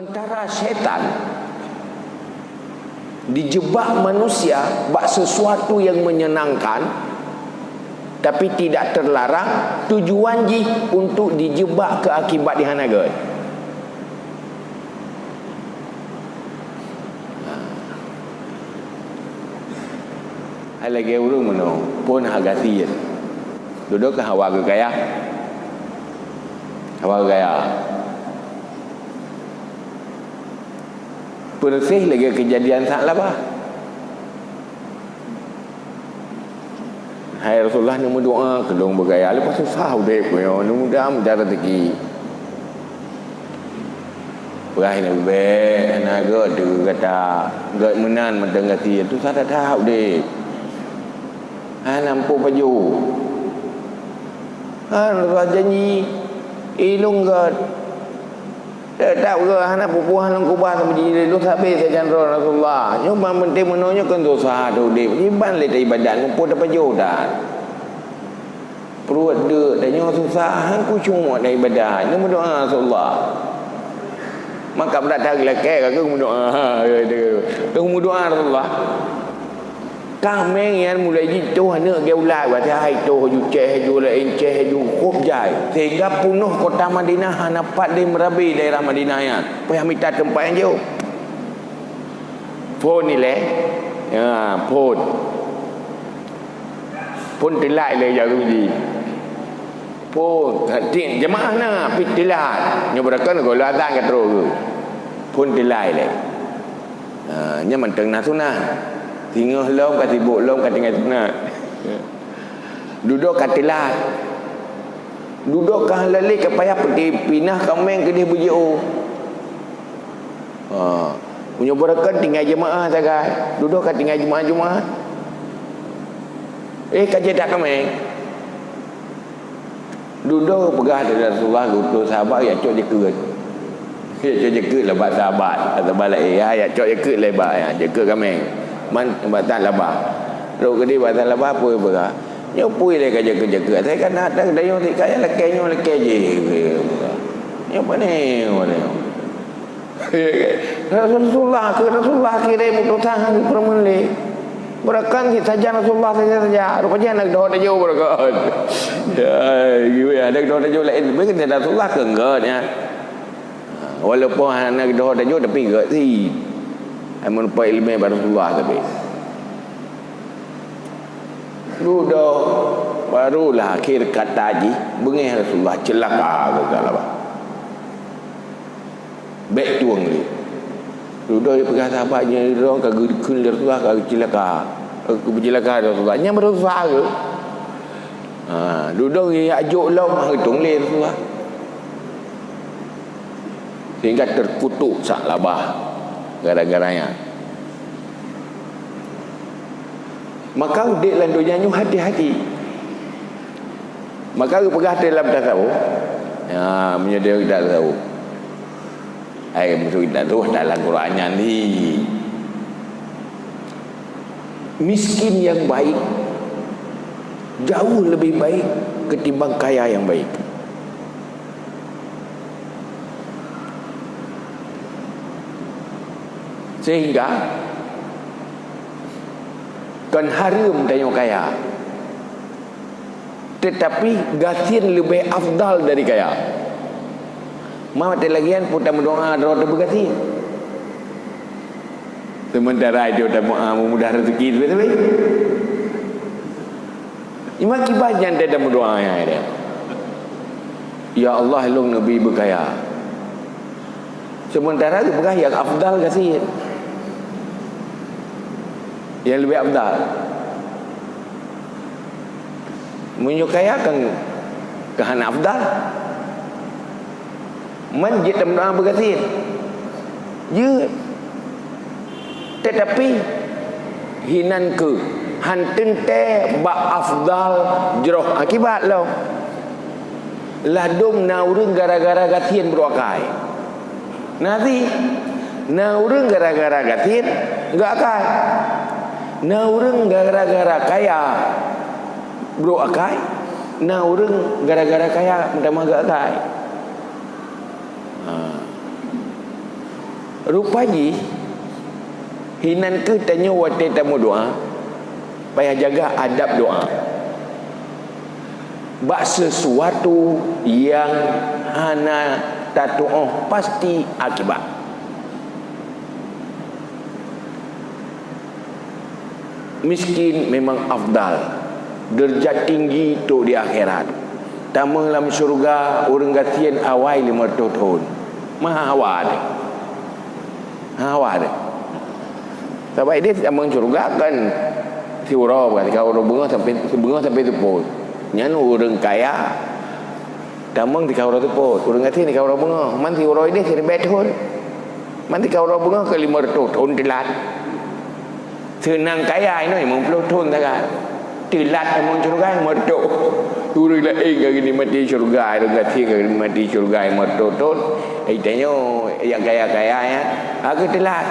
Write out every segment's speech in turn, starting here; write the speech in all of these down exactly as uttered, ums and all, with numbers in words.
Sementara syaitan dijebak manusia bak sesuatu yang menyenangkan, tapi tidak terlarang, tujuan jih untuk dijebak keu akibat nyang hana gét. Hai lagèe ureueng meunoe, phôn hana gasien. Dudoe ka hawa geukaya. Hawa geukaya. Peureuséh lagèe keujadian Sa'labah. Hai Rasulullah, neumeudoa keu lôn beugaya, leupah susah udép nyoe, neumudah-mudah raseuki. Peugah Nabi, "Bèk hana gét deuh gata, gét meunan mantong gaki, susah that-that udép. Hana muphom pajoh." Hana Rasulullah janji, "Ilôn gét." Teutap geuh hana peue-peue lôn keubah, sama jih lôn sabe sajan droe Rasulullah. Nyoe ban meuntée meunoe nyoe kon susah teuh udép. Kiban lé taibadat, muphom tapajoh that. Pruet deuk, tanyoe susah, han khusyuk taibadat. Neumeudoa Rasulullah. Maka brat that geulakée ka keuh meudoa. Keuh meudoa Rasulullah. Kaméng nyan mulai jitoh aneuk geuh ulat, watèe hai toh ju céh ju laén céh ju kôb jai. Sehingga peunoh kota Madinah hana pat lé meurabe daerah Madinah nyan. Payah mita teumpat nyang jôk. Phôn ilée. Ya, phôn. Phôn teulat ilée jak uji. Phôn, jeumaáh na, pi teulat. Nyoe beureukan goh lheueh azan ka trok geuh. Phôn teulat ilée. Ha, nyan mantong na sunah. Singoh lom ka sibok lom ka tinggai sunat. Dudoe ka teulat. Dudoe ka lheueh lé ka payah peuti pinah kaméng keudeh beujiôh. Ha. Meunyoe beureukan tinggai jeumaáh sagai. Dudoe ka tinggai jeumaáh-jeumaáh. Eh, ka jeuet that kaméng. Dudoe peugah lé Rasulullah geutuh sahabat, "Jak cok jakeuet." Jak cok jakeuet lé bak sahabat. Sahabat laén, "Ya, jak cok jakeuet lé bak, ya, jakeuet kaméng. Man, bak that labah." Rot keudeh bak that labah, peue peugah? "Nyoe peue lé ka jakeuet-jakeuet. Asai ka na that dayong sikat nyang lakée nyoe lakée jih." Nyoe pane, pane. Rasulullah keu Rasulullah kirém utosan han geupeurumeuen lé. Beureukan cit sajan Rasulullah saja-saja. Rupajih hana geudoh tajoh beureukan. Ya, hana geudoh tajoh laén. Tapi keu Rasulullah keu gét nyan. Ha, walaupun hana geudoh tajoh tapi gét cit. Hai meurumpok ileumèe bak Rasulullah tapi. Dudoe, barulah akhé kata jih, beungéh Rasulullah ceulaka geugalak. Bèk tueng lé. Dudoe jipeugah sahabat nyan, "Droe ka geukheun lé Rasulullah ka geuceulaka." Ka geuceulaka Rasulullah. Nyan baru susah geuh. Ha, dudoe geujak jok lom, ha, geutueng lé Rasulullah. Sehingga terkutuk Sa'labah gara-gara nyan. Maka udép lam donya nyoe hati-hati. Maka geupeugah teuh lam tasawuf. Ya, meunyoe teuh lam tasawuf. Ai, maksud lam tasawuf dalam Quran nyan ni. Miskin yang baik jauh lebih baik ketimbang kaya yang baik. Sehingga kon hareuem tanyoe kaya, teutapi gasien leubeh afdal dari kaya. Ma watèe lagèe nyan peue tameudoa droe teuh beugasien. Sementara itu tameudoa meumudah rezeki sabe-sabe. Iman kiban nyan teuh tameudoa nyan, "Ya Allah, lôn neubi beukaya." Sementara geupeugah nyang afdal gasien. Nyang leubeh afdal. Meunyoe kaya kan, kan hana afdal. Man jeuet tameudoa beugasien. Jeuet. Teutapi, hinan keuh, han teuntèe bak afdal jroh akibat lom. Ladôm na ureueng gara-gara gasien brôk akai. Na cit, na ureueng gara-gara gasien geuakai. Na ureueng gara-gara kaya brôk akai, na ureueng gara-gara kaya meutamah geuakai. Ha. Rupa jih, hinan kheueh tanyoe watée tameudoá, payah jaga adab doá. Bak sesuatu nyang hana tatuoh pasti akibat. Miskin memang afdal, deurajat tinggi trok di akhirat. Tamong lam syeuruga ureuëng gasien awai limong reutôh thon. Meuhawa deh. Hawa deh. Sabab ideh tamong syeuruga kan siuroe, bukan, tika uroe beungoh sampai, beungoh sampai seupôt. Nyan ureuëng kaya tamong tika uroe seupôt, ureuëng gasien tika uroe beungoh. Man siuroe ideh siribée thon. Man tika uroe beungoh keu limong reutôh thon teulat. Seunang kaya inoe limong ploh thon sagai. Teulat tamong syeuruga meureutôh. Ureuëng laén ka geunikmati syeuruga, ureuëng gasien ka geunikmati syeuruga meureutôh thon. Hai tanyoe nyang kaya-kaya nyan, ha, ka teulat.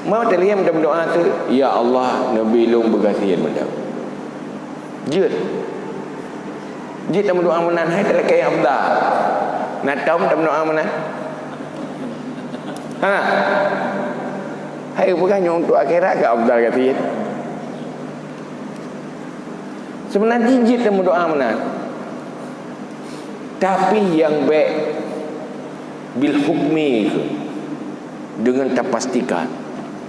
Mau teuliam dalam doa tu, "Ya Allah, neubi lôn beugasien mantong." Jeuet. Jeuet tameudoá meunan, hai talakée afdal. Na tom tameudoá meunan? Ha? Hai peugah nyoe untuk akhirat ka afdal gasien. Sebenarnya jeuet tameudoá meunan. Tapi nyang bék bil hukmi keu, deungon tapastikan.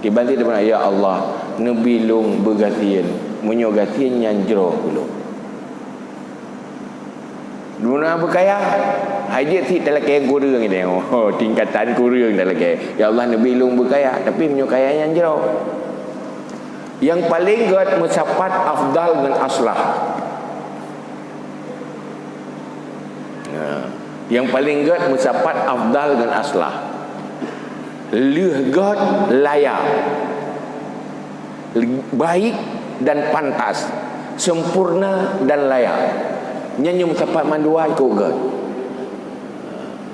Dibanding daripada, "Ya Allah, neubi lôn beugasien, meunyoe gasien nyan jroh keu lôn." Duna beukaya, hai jeuet sit talakée kureueng ideh. Oh, tingkatan kureueng talakée. "Ya Allah, neubi lôn beukaya, tapi meunyoe kaya nyan jroh." Nyang paleng gét meusapat afdal ngon aslah. Nah, nyang paleng gét meusapat afdal ngon aslah. Lheueh gét layak, baik dan pantas, sempurna dan layak. Nyan nyang meusapat mandua ikôt gét.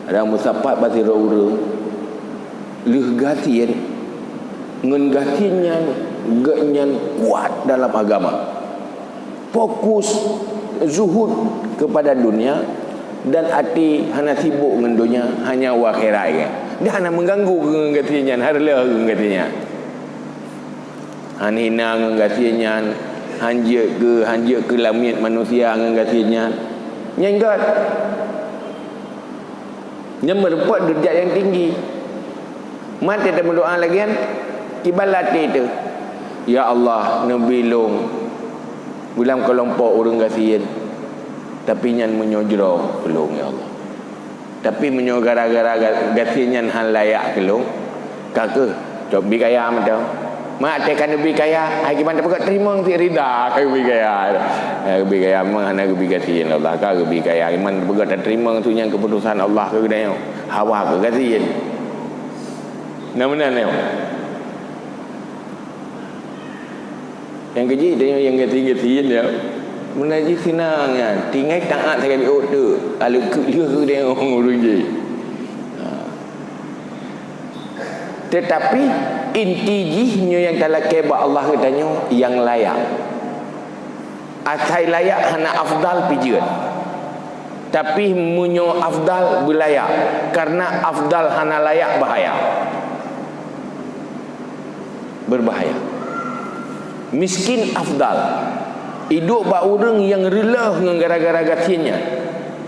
Ada meusapat bak sidroe ureuëng, lheueh gasien, ngon gasien nyan gét nyan kuat dalam agama. Fokus zuhud kepada dunia dan até hana sibok ngon donya, hanya u akhirat. Dia hana mengganggu ngon gasien nyan, hana reuloh ngon gasien nyan. Han hina ngon gasien nyan, han jeuet keu, han jeuet keu lamiet manusia ngon gasien nyan. Nyan gét. Nyan meurumpok deurajat nyang tinggi. Maté tameudoá lagée nyan, kiban lam até teuh, "Ya Allah, neubi lôn beulam keulompok ureuëng gasien, tapi nyan meunyoe jroh keu lôn, ya Allah." Tapi meunyoe gara-gara ga-, gasien nyan hán layak keu lôn, ka kheueh cok bi kaya mantong. Mak teuka neubi kaya, hai kiban teupeugah teurimong sit rida ka geubi kaya. Ka geubi kaya mah hana geubi gasien Allah, ka geubi kaya. Iman teupeugah tateurimong su nyang keuputusan Allah keu geutanyoe. Hawa keu gasien. Na meunan nyoe. Nyang keujih tanyoe nyang gasien-gasien nyoe. Meunan jih seunang nyan, tinggai taát sagai biôh teuk, aleukeuk lheueh keu tanyoe ureuëng jih. Ha. Teutapi inti jih nyoe nyang talakée bak Allah geutanyoe nyang layak. Asai layak hana afdal pih jeuet. Tapi meunyoe afdal beulayak, karena afdal hana layak bahaya. Berbahaya. Miskin afdal. Iduek bak ureuëng nyang reuloh ngon gara-gara gasien nyan.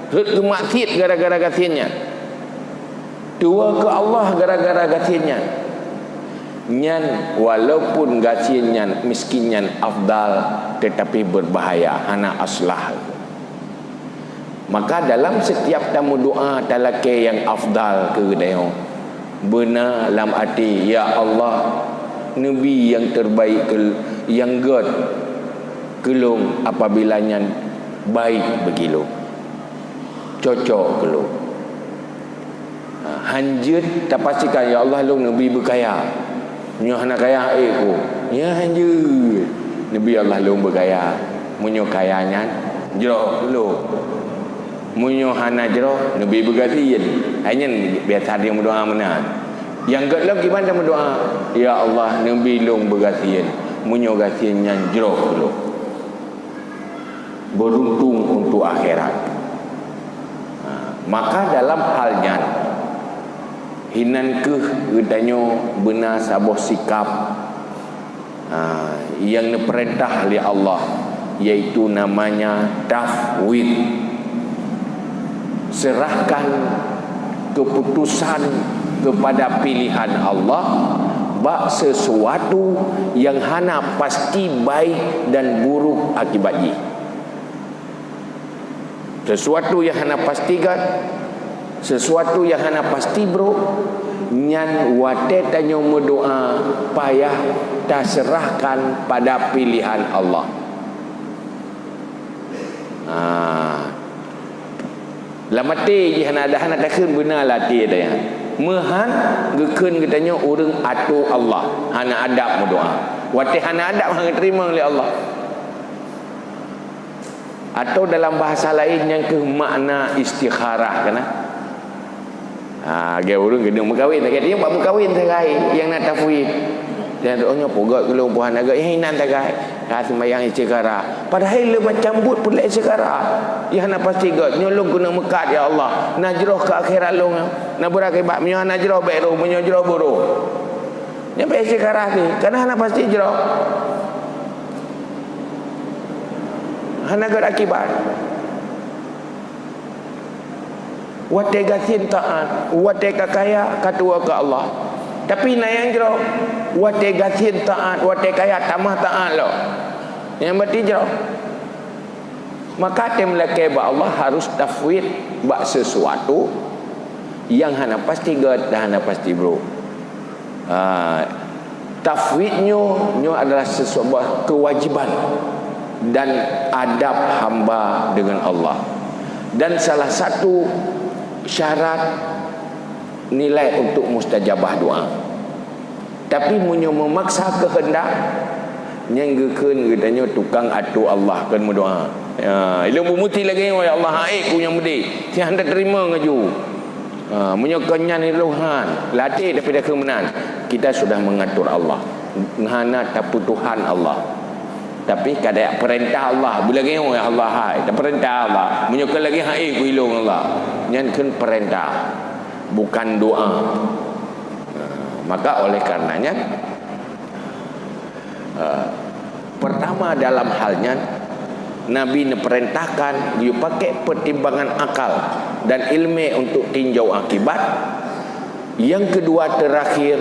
Rhot keu maksiet gara-gara gasien nyan. Tuwoe keu Allah gara-gara gasien nyan. Nyan walaupun gasien nyan, miskin nyan afdal, teutapi berbahaya, hana aslah. Maka dalam setiap tameudoá talakée nyang afdal keu geutanyoe, beuna lam até, "Ya Allah, neubi nyang terbaik keu, nyang gét keu lôn apabila nyan baik bagi lôn, cocok keu lôn." Ha, hanjeuet tapastikan, "Ya Allah, lôn neubi beukaya." Nyoe hana kaya ék ku. Nyan hanjeuet. Neubi Allah lôn beukaya. Meunyoe kaya nyan jroh lôn. Meunyoe hana jroh, neubi beugasien. Hai nyan biasa dia meudoa meunan. Nyang gét lom kiban dia meudoa, "Ya Allah, neubi lôn beugasien. Meunyoe gasien nyan jroh lôn." Beruntung untuk akhirat. Ha, Maka dalam hal nyan, hinan kheueh geutanyoe beuna saboh sikap, ha, nyang neupeurintah lé Allah, yaitu namanya tafwid. Serahkan keputusan kepada pilihan Allah bak sesuatu nyang hana pasti baik dan buruk akibat jih. Sesuatu nyang hana pasti gét, sesuatu nyang hana pasti brok, nyan watée tanyoe meudoá payah taseurahkan pada pilihan Allah. Ha. Lam até jih hana ada, hana takheun beuna lam até teuh. Meuhan geukheun geutanyoe ureuëng atô Allah, hana adab meudoá. Watée hana adab hana geuteurimong lé Allah. Atau dalam bahasa laén nyang kheueh makna istikharah kana. Ha, lagée ureuëng keuneuk meukawen, lagée nyoe bak meukawen sagai nyang na tafwid. Dan doh nyoe peugét keu lôn puhan agak, eh, inan sagai. Ka seumayang istikharah. Padahai le macam buet peureulée istikharah. Nyang hana pasti gét, nyoe lôn keuneuk meukat ya Allah. Na jroh keu akhirat lôn. Na beurakibat, meunyoe hana jroh bék roh, meunyoe jroh beurôh. Nyan bék istikharah teuh, karena hana pasti jroh. Hana gét akibat. Watée gasien taát, watée ka kaya ka tuwoe keu Allah. Tapi na nyang jroh, watée gasien taát, watée kaya tamah taát lom. Nyan berarti jroh. Maka tém lakée bak Allah harus tafwid bak sesuatu nyang hana pasti gét dan hana pasti brok. Ha, tafwid nyoe, nyoe adalah sesuatu kewajiban dan adab hamba dengan Allah. Dan salah satu syarat nilai untuk mustajabah doa. Tapi meunyoe memaksa keuheundak, nyang geukheun geutanyoe tukang atô Allah kon meudoá. Ya, ilôn beumuti lagée nyoe, "Ya Allah, hai ku nyang meudeh, si hana teurimong laju." Ha, meunyoe kon nyan ilôn han, lam até tapi dah keu meunan, kita sudah mengatur Allah. Hana tapeutuhan Allah. Tapi kada peurintah Allah, beulagée nyoe, "Ya Allah, hai, tapeurintah Allah." Meunyoe kon lagée, "Hai ku ilôn Allah." Nyan kon peurintah, bukan doá. Ha, maka oleh karenanya, ha, pertama dalam hal nyan, Nabi neupeurintahkan geuyue pakai pertimbangan akal dan ilmu untuk tinjau akibat. Yang kedua terakhir,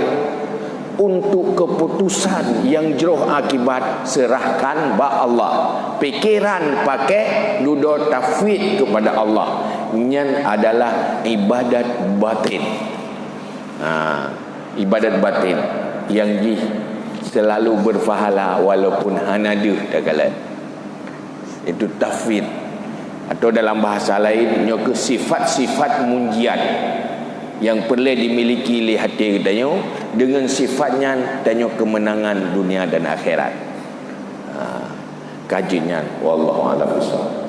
untuk keputusan yang jroh akibat serahkan bak Allah. Pikiran pakai dudoe tafwid kepada Allah. Nyan adalah ibadat batin. Ha, ibadat batin nyang jih selalu berpahala walaupun hana deuh takalon. Itu tafwid. Atau dalam bahasa lain, nyoe keuh sifat-sifat munjiat nyang peureulée dimiliki lé até geutanyoe, deungon sifat nyan tanyoe keumeunangan dunia dan akhirat. Ha, ka jeuet nyan. Wallahu a'lam bishawab.